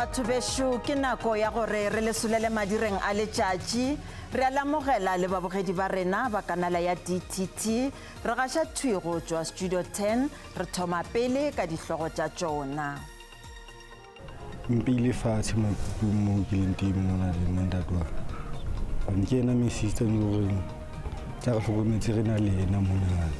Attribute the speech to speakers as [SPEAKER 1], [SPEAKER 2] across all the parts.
[SPEAKER 1] Batho bešo, ke nako ya gore re le solele madireng a letšatši. Re a lamogela le babogedi ba rena ba kanala ya DTT. Re gaša thwi go tšwa Studio 10, re thoma pele ka dihlogo tša tšona.
[SPEAKER 2] Mpeile fatshe maikutlong mo ke leng teng mona le nna ntate wa gobane ke ena my sister le goreng tsa re tlhokometse re na le ena mona.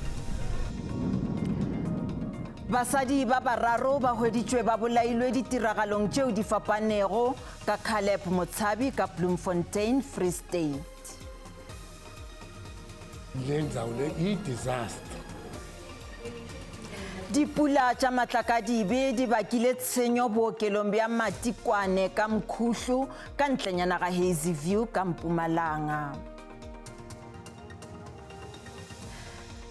[SPEAKER 1] Basadi ba bararo ba hweditšwe ba bolailwe ditiragalong tšeo di fapanego ka Caleb Motshabi ka Bloemfontein, Free State.
[SPEAKER 3] Le ndzawo le yi-disaster.
[SPEAKER 1] Dipula tša matlakadibe di bakile tshenyo bookelong bja Matikwane ka Mkhuhlu ka ntlenyana ga Hazyview ka Mpumalanga.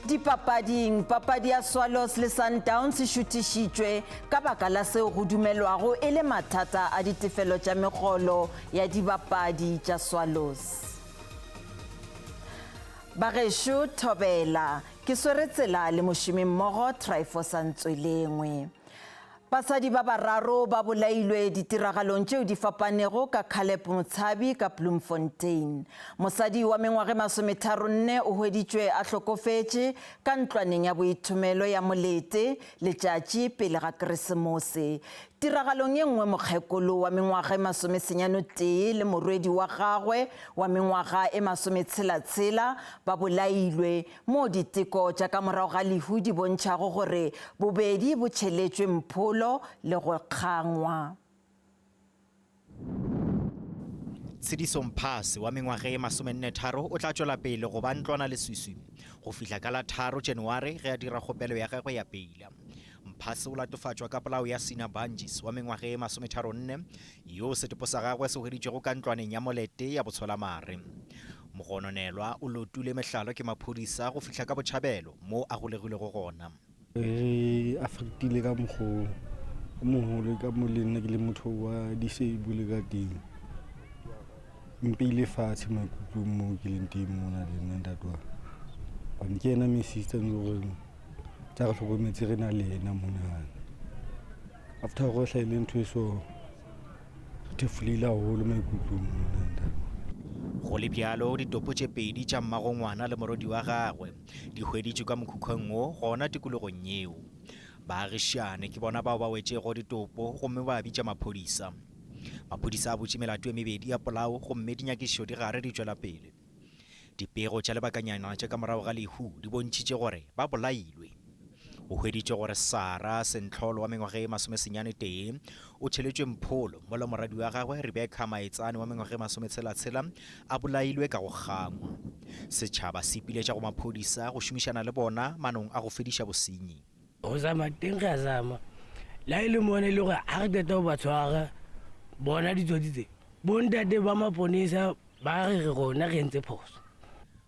[SPEAKER 1] Dipapading, papadi ya Swallows le Sundowns e šuthišitšwe ka baka la seo go dumelwago e le mathata a ditefelo tša megolo ya dibapadi tša Swallows. Bagešo Thobela, ke swere tsela le mošomimmogo Tryphosa Ntswelengwe. Basadi ba bararo ba bolailwe ditiragalong tšeo di fapanego ka Caleb Motshabi ka Bloemfontein. Mosadi wa mengwaga e masometharonne o hweditšwe a hlokofetše ka ntlwaneng ya boithomelo ya Molete letšatši pele ga Keresemose. Tiragalong e nngwe mokgekolo wa mengwaga e masomesenyanotee le morwedi wa gagwe wa mengwaga e masometshela-tshela ba bolailwe moo diteko tša ka morago ga lehu di bontšhago gore bobedi bo tšheletšwe mpholo le go kgangwa.
[SPEAKER 4] Tshidiso Mphase wa mengwaga ye masomennetharo o tla tšwela pele go ba ntlwanaleswiswi go fihla ka la tharo January ge a dira kgopelo ya gagwe ya peila. Mphase o latofatšwa ka polao ya Sina Banjis wa mengwaga ye masometharonne yoo setopo sa gagwe se hweditšwego ka ntlwaneng ya molete ya botsholamare. Mogononelwa o lotulwe mehlalo ke maphodisa go fihla ka Botšhabelo moo a golegilwego gona.
[SPEAKER 2] Re affectile ka mokgo o mogolo ka mo le nna ke le motho wa disable ka teng. Mpeile fatshe maikutlong mo ke leng teng mona le nna ntate wa gobane ke ena my sister le goreng tsa re tlhokometse re na le ena monana. After gore hlahile ntho e so re thefulile haholo maikutlong mona ntate.
[SPEAKER 4] Go le bjalo, ditopo tše pedi tša mmagongwana le morwedi wa gagwe di hweditšwe ka mokhukhweng wo gona tikologong yeo. Baagišane ke bona bao ba wetšego ditopo gomme ba bitša maphodisa. Maphodisa a butše melato e mebedi ya polao gomme dinyakišišo di gare di tšwela pele. Dipego tša lebakanyana tša ka morago ga lehu di bontšhitše gore ba bolailwe. Go hweditšwe gore Sarah Sentlholo wa mengwaga e masomesenyane-tee o tšheletšwe mpholo mola moradi wa gagwe Rebecca Maetsane wa mengwaga e masometshela-tshela a bolailwe ka go kgangwa. Setšhaba se ipiletša go maphodisa go šomišana le bona manong a go fediša bosenyi.
[SPEAKER 5] Go zama teng re a zama, le ha e le mona e le gore ha re qeta ho ba tshwara bona ditsotsi tse, bontate ba maponesa Ba re re rona re entse phoso.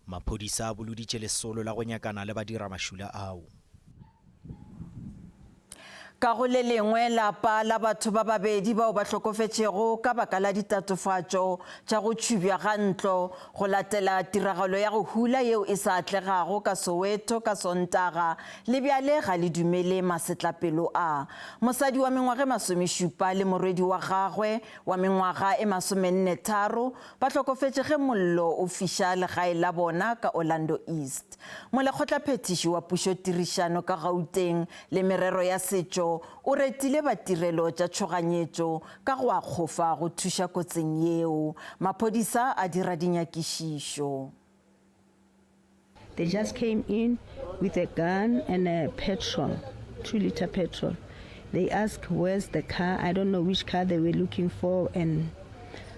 [SPEAKER 4] Maphodisa a boloditše lesolo la go nyakana le badira-mašula ao.
[SPEAKER 1] Ka go le lengwe, lapa la batho ba babedi bao ba hlokofetšego ka baka la ditatofatšo tša go tšhubja ga ntlo go latela tiragalo ya go hula yeo e sa atlegago ka Soweto ka Sontaga le bjale ga le dumele masetlapelo a. Mosadi wa mengwaga e masomešupa le morwedi wa gagwe wa mengwaga e masomenne-tharo ba hlokofetše ge mollo o fiša legae la bona ka Orlando East. Molekgotlaphethiši wa pušotirišano ka Gauteng le merero ya setšo o retile ba tirelo tša tšhoganyetšo ka go akgofa go thuša kotsing yeo. Maphodisa a dira dinyakišišo.
[SPEAKER 6] They just came in with a gun and a petrol, 2 liter petrol. They asked, where's the car? I don't know which car they were looking for. And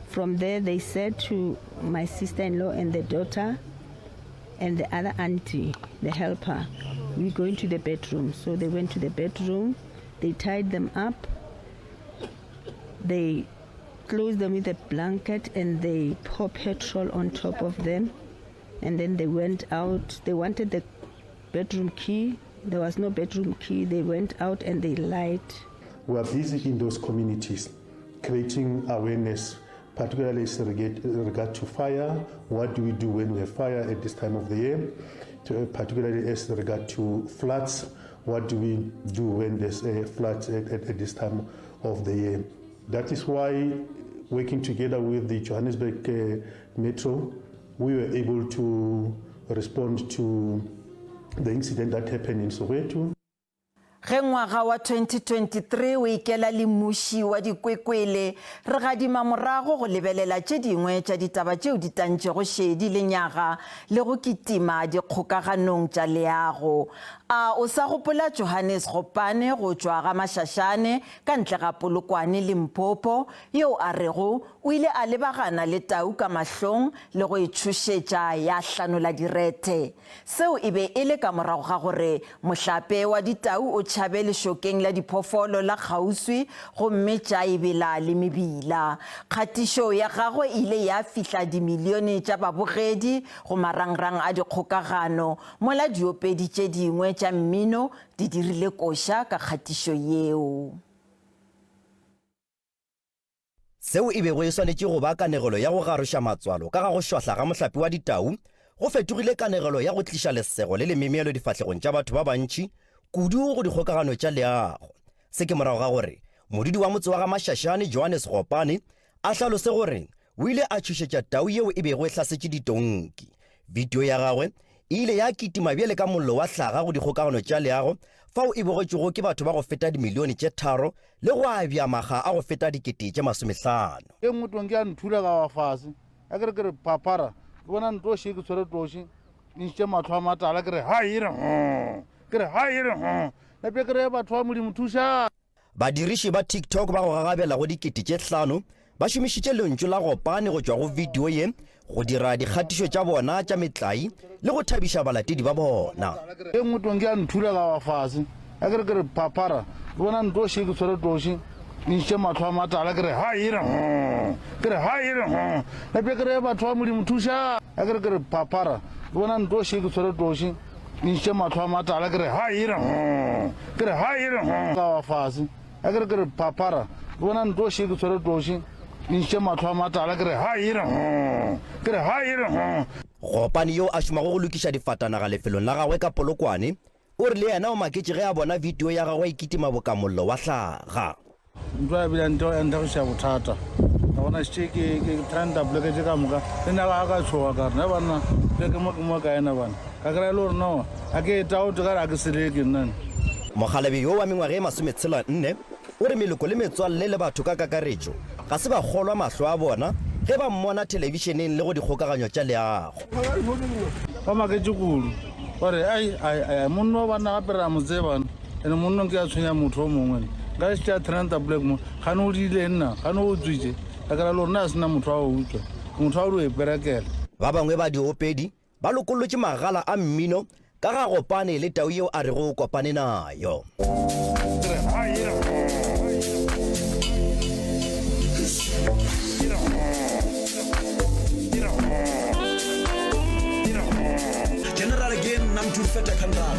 [SPEAKER 6] from there, they said to my sister-in-law and the daughter and the other auntie, the helper, we're going to the bedroom. So they went to the bedroom. They tied them up. They closed them with a blanket and they pour petrol on top of them. And then they went out. They wanted the bedroom key. There was no bedroom key. They went out and they lied.
[SPEAKER 7] We are busy in those communities creating awareness, particularly in regard to fire. What do we do when we have fire at this time of the year? To, particularly as regard to floods. What do we do when there's a flood at, at, at this time of the year? That is why working together with the Johannesburg uh, Metro, we were able to respond to the incident that happened in Soweto.
[SPEAKER 1] Ge ngwaga wa 2023 o ikela le muši wa dikwekwele, re gadima morago go lebelela tše dingwe tša ditaba tšeo di tantšego šedi lenyaga le go kitima dikgokaganong tša leago. A o sa gopola Johannes Gopane go tšwa ga Mashashane ka ntle ga Polokwane, Limpopo, yo a rego o ile a lebagana le tau ka mahlong le go e tšhošetša ya hlanola direthe? Seo e be e le ka morago ga gore mohlape wa ditau o tšhabe lešokeng la diphoofolo la kgauswi gomme tša ebela le mebila. Kgatišo ya gagwe e ile ya fihla dimilione tša babogedi go marangrang a dikgokagano, mola diopedi tše dingwe tša mmino di dirile koša ka kgatišo yeo.
[SPEAKER 8] Seo e bego e swanetše go ba kanegelo ya go garoša matswalo ka ga go šwahla ga mohlape wa ditau, go fetogile kanegelo ya go tliša lesego le lememelo difahlegong tša batho ba bantši, kudu go dikgokagano tša leago. Se ke morago ga gore modudi wa motse wa ga Mashashane, Johannes Gopane, a hlalose gore o ile a tšhošetša tau yeo e bego e hlasetše ditonki. Bidio ya gagwe e ile ya kitima bjale ka mollo wa hlaga go dikgokagano tša leago fao e bogetšwego ke batho ba go feta dimilione tše tharo le go abja makga a go feta dikete tše masomehlano.
[SPEAKER 9] E nngwe tonki ya nthula ka wa fase, a ke re ke re phaphara, ke bona ntoši ke tshwere toši, e ntšhitše mahlo a matala, ke re hai e re hoo, ke re hai e re hoo, nape ke re batho ba Modimo thušang.
[SPEAKER 8] Badiriši ba TikTok ba go gagabela go dikete tše hlano ba šomišitše lentšu la gopane go tšwa go bidio ye go dira dikgatišo tša bona tša metlai le go thabiša balatedi ba bona.
[SPEAKER 9] E nngwe tonki ya nthula ka wa fase, a ke re ke re phaphara, ke bona ntoši ke tshwere toši, e ntšhitše mahlo a matala, ke re hai e re hoo, ke re hai e re hoo, nape ke re batho ba Modimo thušang, a ke re ke re phaphara, ke bona ntoši ke tshwere toši, Ke ntšhitše mahlo a matala ke re hai e re hoo, ke re hai e re hoo. Ka wa fase a ke re ke re phaphara, ke bona ntoši ke tshwere toši. Ke ntšhitše mahlo a matala ke re hai e re hoo, ke re hai e re hoo.
[SPEAKER 8] Gopane yo a šomago go lokiša difatanaga lefelong la gagwe ka Polokwane, o re le yena o maketše ge a bona video ya gagwe e kitima boka mollo wa hlaga.
[SPEAKER 9] Ntwa ya bile ya nthagiša bothata ka bona šetše ke ke trenda poleke tše ka moka le nna ga ka tshoga ka re na banna poleke mo ke mo kae na bana ka kry-a e le gore no a ke taote ka re a ke seleke nna.
[SPEAKER 8] Mokgalabje yo wa mengwaga e masometshela nne o re meloko le metswalle le batho ka kakaretšo ga se ba kgolwa mahlo a bona ge ba mmona thelebišeneng le go dikgokaganyo tša leago.
[SPEAKER 9] Ba maketše kudu ba re ai ai ai monna wa banna gape re a mo tseba. Ene monno nke a tshwenya motho o mongwe nka se tša tenanta black mo gane o diile nna gane o utswitše ka kera le rona a sena motho wa go utswa ke motho wa go iperekela.
[SPEAKER 8] Ba bangwe ba diopedi ba lokollotše magala a mmino ka ga Gopane le tau yeo a rego o kopane nayo.
[SPEAKER 10] General again, Namjur Feta Khandar.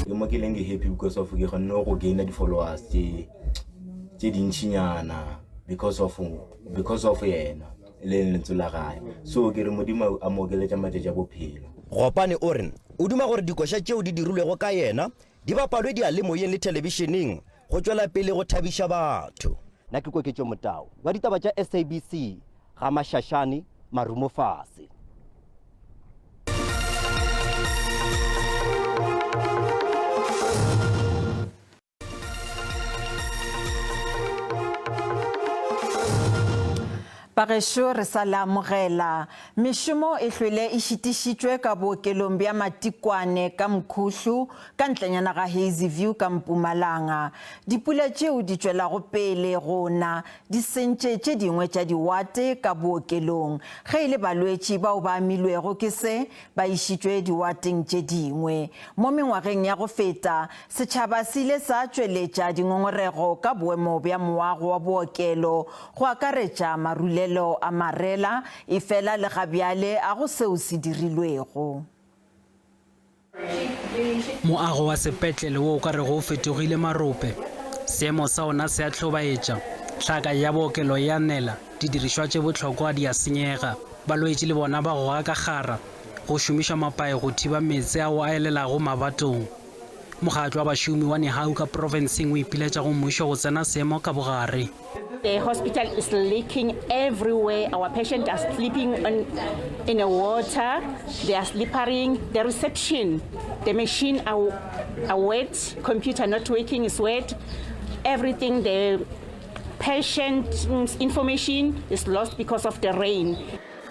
[SPEAKER 11] Ke mo ke leng ke happy because of ke kgonne go gaina di-followers tše tše dintšhinyana because of because of yena e leng lentswe la gae so ke re modimo a mo okeletša matšatši a bophelo.
[SPEAKER 8] Gopane o re o duma gore dikoša tšeo di dirilwego ka yena di bapalwe diyalemoyeng le thelebišeneng go tšwela pele go thabiša batho. Nna ke Koketšo Motau wa ditaba tša SABC, ga Mashashane, Marumofase.
[SPEAKER 1] Bagešo re sa le amogela. Mešomo e hlwele e šitišitšwe ka bookelong bja Matikwane ka Mkhuhlu ka ntlenyana ga Hazyview ka Mpumalanga. Dipula tšeo di tšwelago pele go na di sentše tše dingwe tša diwate ka bookelong. Ge e le balwetši bao ba amilwego ke se ba išitšwe diwateng tše dingwe. Mo mengwageng ya go feta, setšhaba se ile sa tšweletša dingongorego ka boemo bja moago wa bookelo, go akaretša marulelo a marela, efela le ga bjale a go seo se dirilwego.
[SPEAKER 12] Moago wa sepetlele wo o ka rego o fetogile marope. Seemo sa ona se a hlobaetša. Hlaka ya bookelo e a nela, didirišwa tše bohlokwa di a senyega. Balwetši le bona ba goga ka kgara. Go šomišwa mapae go thiba meetse ao a elelago mabatong. Mokgatlo wa bašomi wa Nehawu ka profenseng o ipiletša go mmušo go tsena seemo ka bogare.
[SPEAKER 13] The hospital is leaking everywhere. Our patients are sleeping on, in the water. They are slippering. The reception, the machine are, are wet. Computer not working is wet. Everything, the patient information is lost because of the rain.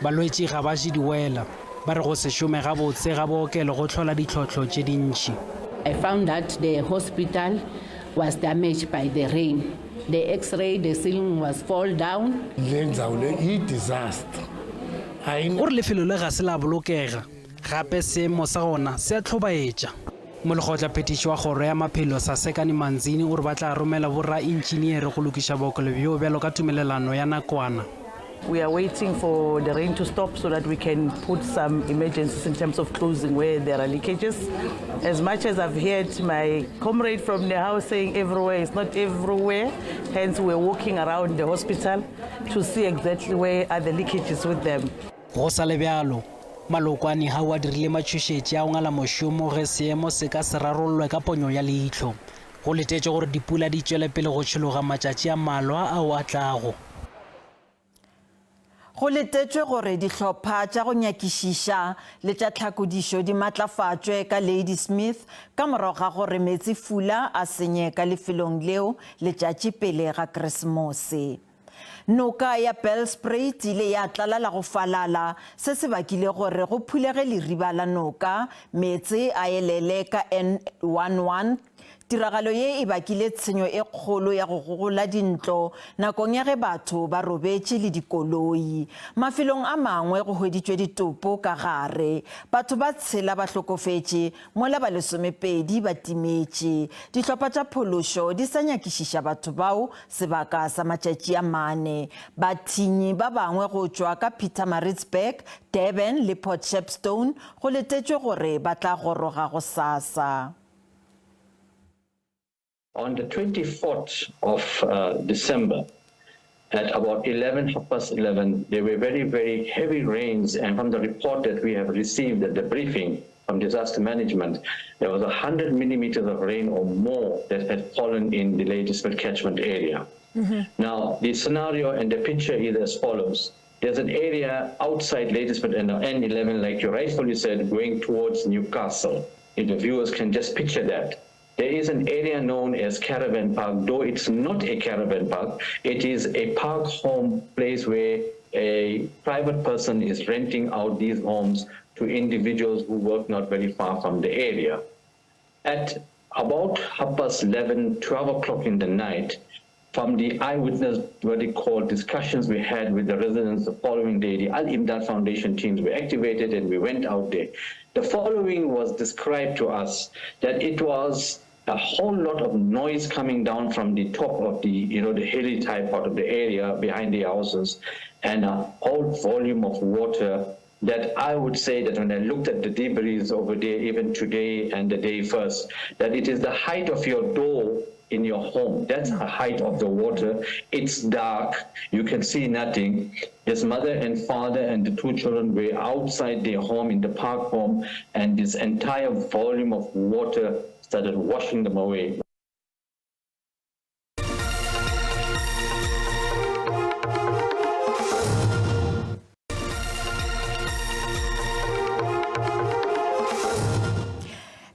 [SPEAKER 12] Balwetši ga ba je diwela. Ba re go se šome gabotse ga bookelo go hlola ditlhohlo tše dintši.
[SPEAKER 14] I found that the hospital was damaged by the rain. The x-ray, the ceiling was fall down.
[SPEAKER 3] Le ndzawo le yi disaster.
[SPEAKER 12] O re lefelo le ga se la bolokega, gape seemo sa gona se a hlobaetša. Molekgotlaphethiši wa Kgoro ya Maphelo, Sasekani Manzini, o re ba tla romela boraintšineere go lokiša bookelo bjoo bjalo ka tumelelano ya nakwana.
[SPEAKER 15] We are waiting for the rain to stop so that we can put some emergencies in terms of closing where there are leakages. As much as I've heard my comrade from Nehau saying everywhere, it's not everywhere. Hence, we're walking around the hospital to see exactly where are the leakages with them.
[SPEAKER 12] Go sa le bjalo, maloko a Nehawu a dirile matšhošetši a go ngala mošomo ge seemo se ka se rarollwe ka ponyo ya leihlo. Go letetšwe gore dipula di tšwele pele go tšhologa matšatši a mmalwa ao a tlago.
[SPEAKER 1] Go letetšwe gore dihlopha tša go nyakišiša le tša tlhakodišo di matlafatšwe ka Ladysmith ka morago ga gore meetsefula a senye ka lefelong leo letšatši pele ga Keresemose. Noka ya Bellspruit ile ya tlala la go falala, se se bakile gore go phulege leriba la noka, meetse a elele ka N11. Tiragalo ye e bakile tshenyo e kgolo ya go gogola dintlo nakong ya ge batho ba robetše le dikoloi. Mafelong a mangwe go hweditšwe ditopo ka gare. Batho ba tshela ba hlokofetše mola ba lesomepedi ba timetše. Dihlopha tša phološo di sa nyakišiša batho bao sebaka sa matšatši a mane. Bathinyi ba bangwe go tšwa ka Pietermaritzburg, Durban le Port Shepstone go letetšwe gore ba tla goroga gosasa.
[SPEAKER 16] On the 24th of uh, December, at about 11, half past 11, there were very, very heavy rains. And from the report that we have received at the briefing from disaster management, there was 100 millimeters of rain or more that had fallen in the Ladysmith catchment area. Mm-hmm. Now, the scenario and the picture is as follows. There's an area outside Ladysmith and N11, like you rightfully said, going towards Newcastle. If the viewers can just picture that. There is an area known as Caravan Park, though it's not a caravan park. It is a park home place where a private person is renting out these homes to individuals who work not very far from the area. At about half past 11, 12 o'clock in the night, from the eyewitness what they call discussions we had with the residents the following day, the Al Imdad Foundation teams were activated and we went out there. The following was described to us that it was a whole lot of noise coming down from the top of the, you know, the hilly type part of the area behind the houses and a whole volume of water that I would say that when I looked at the debris over there, even today and the day first, that it is the height of your door in your home. That's the height of the water. It's dark. You can see nothing. His mother and father and the two children were outside their home in the park home, and this entire volume of water started washing them away.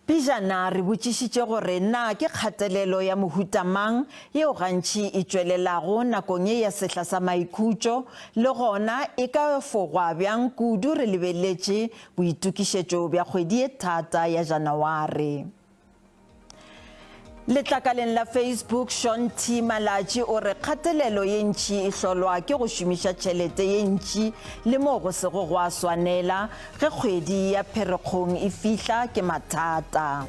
[SPEAKER 1] Pejana re botšišitše gore na ke kgatelelo ya mohuta mang yeo gantši e tšwelelago nakong ye ya sehla sa maikhutšo, le gona e ka efogwa bjang kudu re lebeletše boitokišetšo bja kgwedi ye thata ya Janaware. Letlakaleng la Facebook, Sean T. Malatji o re kgatelelo ye ntši e hlolwa ke go šomiša tšhelete ye ntši le moo go sego gwa swanela. Ge kgwedi ya Pherekgong e fihla ke mathata.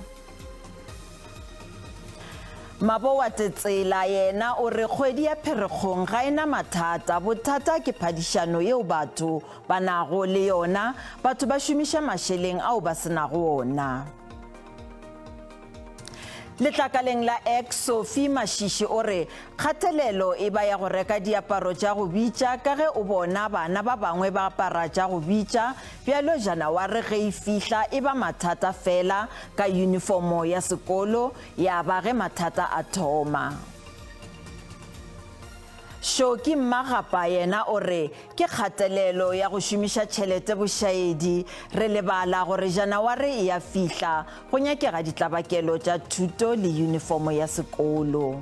[SPEAKER 1] Mabowa Tetsela yena o re kgwedi ya Pherekgong ga e na mathata, bothata ke phadišano yeo batho ba nago le yona, batho ba šomiša mašeleng ao ba se nago ona. Letlakaleng la X, Sophie Mashishi o re kgatelelo e ba ya go reka diaparo tša go bitša ka ge o bona bana ba bangwe ba apara tša go bitša, bjalo Janaware ge e fihla e ba mathata fela ka yunifomo ya sekolo ya ba ge mathata a thoma. Shoki Mmagapa yena o re ke kgatelelo ya go šomiša tšhelete bošaedi, re lebala gore Janaware e a fihla, go nyakega ditlabakelo tša thuto le yunifomo ya sekolo.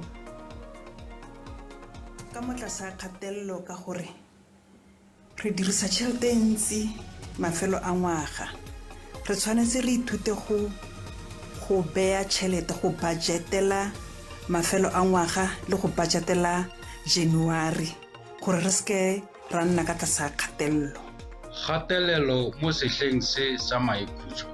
[SPEAKER 17] Ka mo tlase ga kgatelelo ka gore Re dirisa tšhelete e ntsi mafelo a ngwaga. Re tshwanetse re ithute go go beya tšhelete, go budgetela mafelo a ngwaga le go budgetela January gore re seke ra nna ka tlase ga kgatelelo.
[SPEAKER 18] Kgatelelo mo sehleng se sa maikhutšo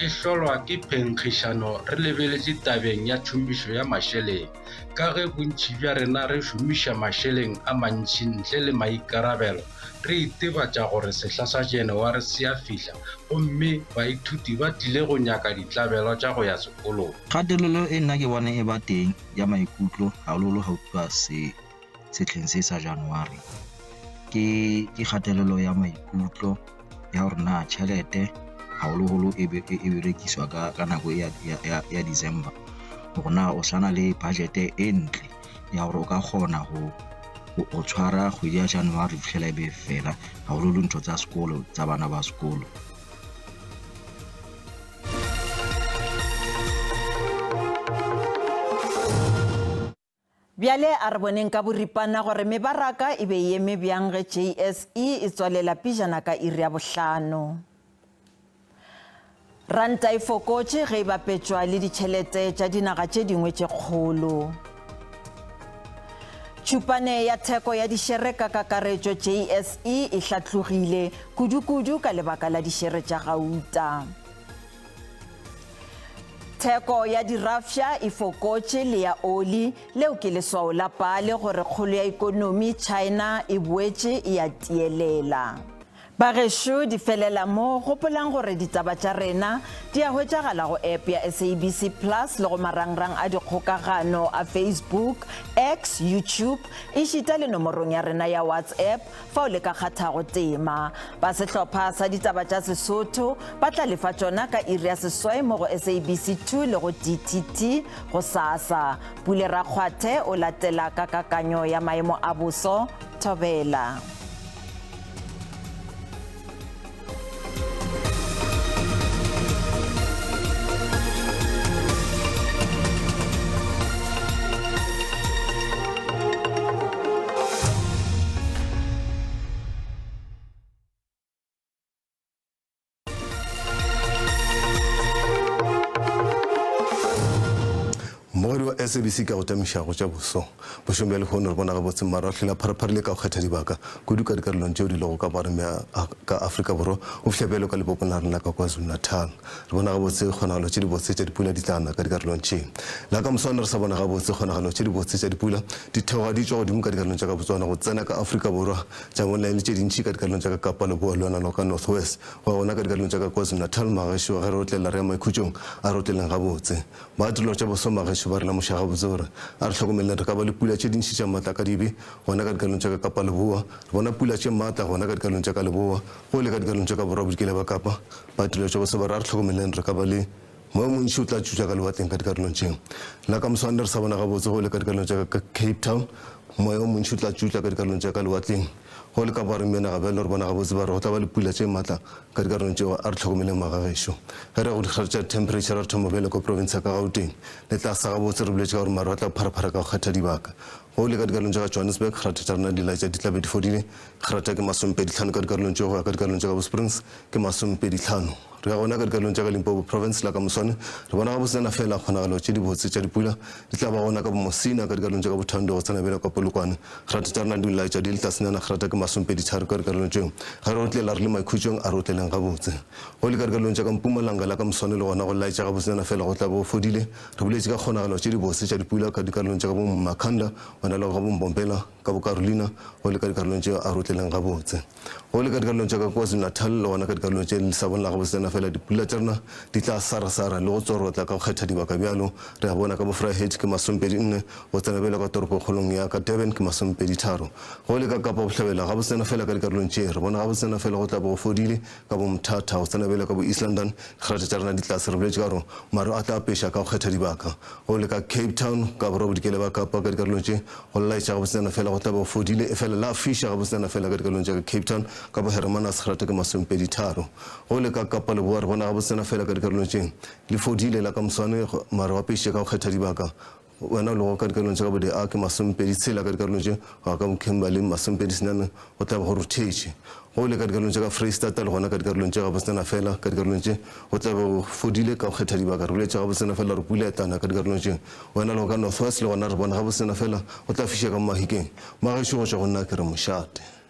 [SPEAKER 18] e hlolwa ke phenkgišano re lebeletše tabeng ya tšhomišo ya mašeleng. Ka ge bontši bja rena re šomiša mašeleng a mantši ntle le maikarabelo, re itebatša gore sehla sa Janaware se a fihla gomme baithuti ba tlile go nyaka ditlabelo tša go ya sekolong.
[SPEAKER 19] Kgatelelo e nna ke bona e ba teng ya maikutlo haholoholo ha ho tluwa se sehleng se sa January ke ke kgatelelo ya maikutlo ya hore na tjhelete haholoholo e be e berekiswa ka ka nako ya ya ya December hore na o sana le budget e ntle ya hore o ka kgona ho ho tshwara kgwedi ya January ho fihlela e be fela haholoholo ntho tsa sekolo tsa bana ba sekolo.
[SPEAKER 1] Bjale a re boneng ka boripana gore mebaraka e be e eme bjang ge JSE e tswalela pejana ka iri ya bohlano. Ranta e fokotše ge e bapetšwa le ditšhelete tša dinaga tše dingwe tše kgolo. Tšhupane ya theko ya dišere ka kakaretšo JSE e hlatlogile, kudukudu ka lebaka la dišere tša gauta. Theko ya dirafša e fokotše le ya oli, leo ke leswao la paale gore kgolo ya ikonomi China e boetše e a tielela. Bagešo di felela mo, gopolang gore ditaba tša rena di a hwetšagala go app ya SABC Plus le go marangrang a dikgokagano a Facebook, X, YouTube ešita le nomorong ya rena ya WhatsApp fao le ka kgathago tema. Ba sehlopha sa ditaba tša Sesotho ba tla lefa tšona ka iri ya seswai mo go SABC 2 le go DTT gosasa. Pule Rakgwathe o latela ka kakanyo ya maemo a boso. Thobela.
[SPEAKER 20] Mmogedi wa SABC ka go tamiša go tša boso. Bošong bja lehono re bona gabotse maru a hlwele a pharapharile ka go kgetha dibaka kudu ka dikarolong tšeo di lego ka bogareng bja ka Afrika Borwa go fihla bjalo ka lebopong la rena ka KwaZulu-Natal. Re bona gabotse kgonagalo tše dibotse tša dipula di tla na ka dikarolong tše. La ka moswane re sa bona gabotse kgonagalo tše dibotse tša dipula di theoga di tšwa godimo ka dikarolong tša ka Botswana go tsena ka Afrika Borwa tša bona e le tše dintši ka dikarolong tša ka Kapa Leboa le yona noka North West go ya gona ka dikarolong tša ka KwaZulu-Natal. Magešo ge re otlelela re ya maikhutšong a re otleleng gabotse. Ba tirelo tša boso magešo ba re lemoša gabotse gore a re hlokomeleng re ka ba le pula tše dintši tša matlakadibe gona ka dikarolong tša ka Kapa Leboa. Re bona pula tše maatla gona ka dikarolong tša ka Leboa go le ka dikarolong tša ka Borwa Bodikela bja Kapa. Ba tirelo tša boso ba re a re hlokomeleng re ka ba le moya o montši o tla tšutša ka lewatleng ka dikarolong tše. La ka moswane re sa bona gabotse go le ka dikarolong tša ka Cape Town moya o montši o tla tšutla ka dikarolong tša ka lewatleng. Go le ka bogareng bja naga bjalo re bona gabotse ba re go tla ba le pula tše maatla ka dikarolong tšeo a re hlokomeleng magagešo. Ge re ya go dikgare tša temperature re thoma bjalo ka province ya ka Gauteng le tlase gabotse re boletše ka gore maru a tla pharaphara ka go kgetha dibaka. Go le ka dikarolong tša ka Johannesburg kgratha tša rena di laetša di tla be di fodile kgratha ke masomepedihlano ka dikarolong tšeo go ya ka dikarolong tša ka bo Springs ke masomepedihlano. Re ya gona ka dikarolong tša ka Limpopo Province la ka moswane re bona gabotsana fela kgonagalo tše dibotse tša dipula di tla ba gona ka bo Musina ka dikarolong tša ka bo Thando go tsena bjalo ka Polokwane. Kgratha tša rena di laetša di le tlasenyana kgratha ke masompeditharo ka dikarolong tšeo. Ge re otlela re le maikhutšong a re otleleng gabotse. Go le ka dikarolong tša ka Mpumalanga la ka moswane le gona go laetša gabotsanyana fela go tla be go fodile. Re boletše ka kgonagalo tše dibotse tša dipula ka dikarolong tša ka bo Makhanda. Wena le go ka bo Mbombela, ka bo Carolina, go le ka dikarolong tše a rotleleng gabotse. Go le ka dikarolong tša ka KwaZulu-Natal le gona ka dikarolong tše le sa bonela gabotsana fela dipula tša rena di tla sarasara le go tsorotla ka go kgetha dibaka bjalo. Re a bona ka bo Vryheid ke masomepedi-nne, go tsena bjalo ka toropokgolong ya ka Durban ke masomepedi-tharo. Go le ka Kapa Bohlabela gabotsana fela ka dikarolong tše re bona gabotsana fela go tla be go fodile ka bo Mthatha, go tsena bjalo ka bo East London dikgerata tša rena di tlase. Re boletše ka gore maru a tla apeša ka go kgetha dibaka. Go le ka Cape Town ka borwa bodikela bja Kapa ka dikarolong tše Go laetša gabotsana fela go tla be go fodile, efela la fiša gabotsana fela ka dikalong tša ka Cape Town ka bo Hermanus Grata ke masomepeditharo. Go le ka Kapa Leboa re bona gabotsana fela ka dikarolong tše le fodile la ka moswane mare wa peiše ka go kgetha dibaka. Wena o lego ka dikarolong tša ka bo De A ke masomepeditshela ka dikarolong tše go ya ka bo Kimberley masomepedisenyane go tla be go ruthetše. Go le ka dikarolong tša ka Freistata le gona ka dikarolong tše gabotsena fela ka dikarolong tše go tla be go fodile ka go kgetha dibaka. Re boletše gabotsena fela gore pula e tla na ka dikarolong tše. Wena le go ka North West le gona re bona gabotsena fela go tla fiša ka mo Mahikeng. Magešo go tšwa go nna ke re mošate.